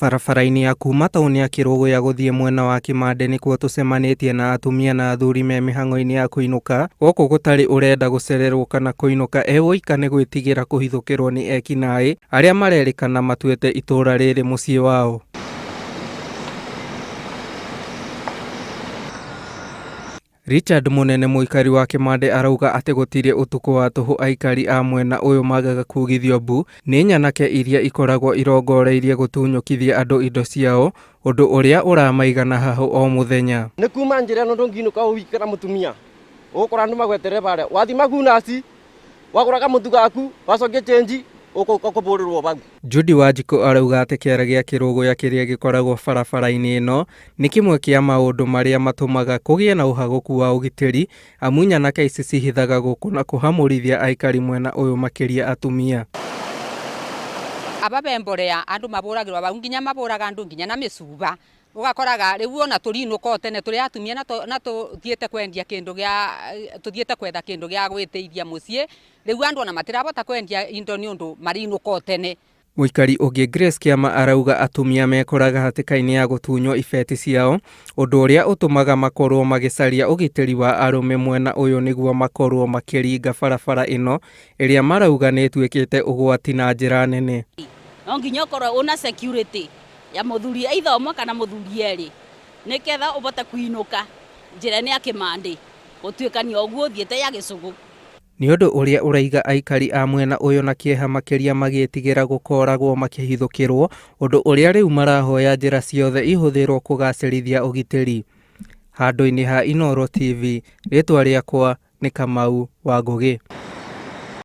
Barabara-inĩ ya kuma taũni ya Kĩrũgũya gũthiĩ mwena wa Kĩmandĩ nĩkuo tũcemanĩtie na atumia na athuri me mĩhang'o-inĩ ya kũinũka, gũkũ gũtarĩ ũrenda gũcererwo kana kũinũka e woika nĩ gwĩtigĩra kũhithũkĩrwo nĩ ekinaĩ arĩa marerĩkana matuĩte itũra rĩrĩ mũciĩ wao. Richard Munene mũikari wa Kĩmandĩ arauga atĩ gũtirĩ ũtukũ wa tũhũ aikari a mwena ũyũ magaga kugithio mbu nĩ nyanake iria ikoragwo irongoreirie gũtunyũkithia andũ indo ciao, ũndũ ũrĩa ũramaiga na hahũ o mũthenya. Nĩ kuma njĩra ĩno ndũngĩinũka ũwiki na mũtumia, ũgũkora andũ magweterere barĩa. Wathiĩ Magunasi, wagũra kamũtu gaku, wacokia chenji, ũgũka kũbũrĩrwo bau. Judy Wanjikũ arauga atĩ kĩara gĩa Kĩrũgũya kĩrĩa gĩkoragwo barabara-inĩ ĩno nĩ kĩmwe kĩa maũndũ marĩa matũmaga kũgĩe na ũhagũku wa ũgitĩri amu nyanake ici cihithaga gũkũ na kũhamũrithia aikari mwena ũyũ makĩria atumia. Aba be mborea andu mabũragĩrwo bau nginya mabũraga andu nginya na mĩcuba. Ũgakoraga rĩu ona tũrinũka o tene tũrĩ atumia na tũthiĩte kwendia kĩndũ gĩa tũthiĩte kwetha kĩndũ gĩa gwĩteithia mũciĩ. Rĩu andũ ona matirabota kwendia indo nĩ ũndũ marinũka o tene. Mũikari ũngĩ Grace Kĩama arauga atumia mekoraga hatĩka-inĩ ya gũtunywo ibeti ciao, ũndũ ũrĩa ũtũmaga makorwo magĩcaria ũgitĩri wa arũme mwena ũyũ nĩguo makorwo makĩringa barabara ĩno ĩrĩa marauga nĩ ĩtuĩkĩte ũgwati na njĩra nene. No nginya ũkorwo ũna security ya mũthuri either ũmwe kana mũthuri erĩ nĩketha ũbote kũinũka njĩra ĩno ya Kĩmandĩ gũtuĩkania ũguo ũthiĩte ya Gĩcũgũ. Nĩ ũndũ ũrĩa ũraiga aikari a mwena ũyũ na kĩeha makĩria magĩtigĩra gũkoragwo makĩhithũkĩrwo, ũndũ ũrĩa rĩu marahoya njĩra ciothe ihũthĩrwo kũgacĩrithia ũgitĩri. Handũ-inĩ ha Inooro TV, rĩtwa rĩakwa nĩ Kamau wa Ngũgĩ.